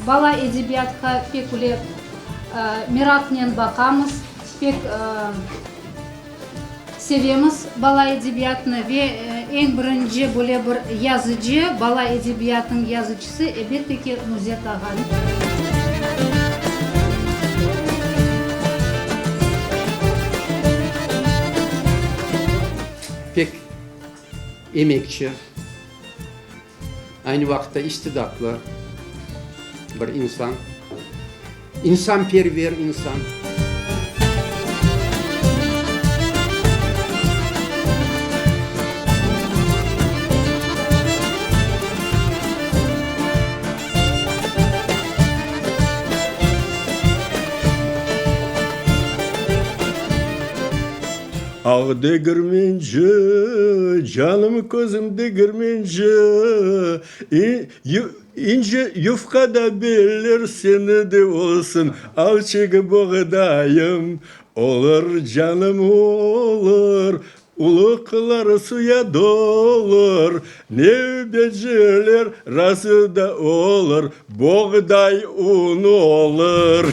Bala edebiyatqa pek öyle meraqnen baqamız, pek sevemiz bala edebiyatını ve eñ birinci böyle bir yazıcı, bala edebiyatınıñ yazıcısı, elbette ki, Nuzet ağa. Pek emekçi. Aynı vaqıtta istidatlı bir insan, insanperver insan. Ağ degirmenci, canım közüm degirmenci, İnce yufqa da beller seni de olsun, alçıq boğdayım. Olur, canım, olur, uluqlar suya dolur, Nevbeciler razı da olur, boğday unu olur.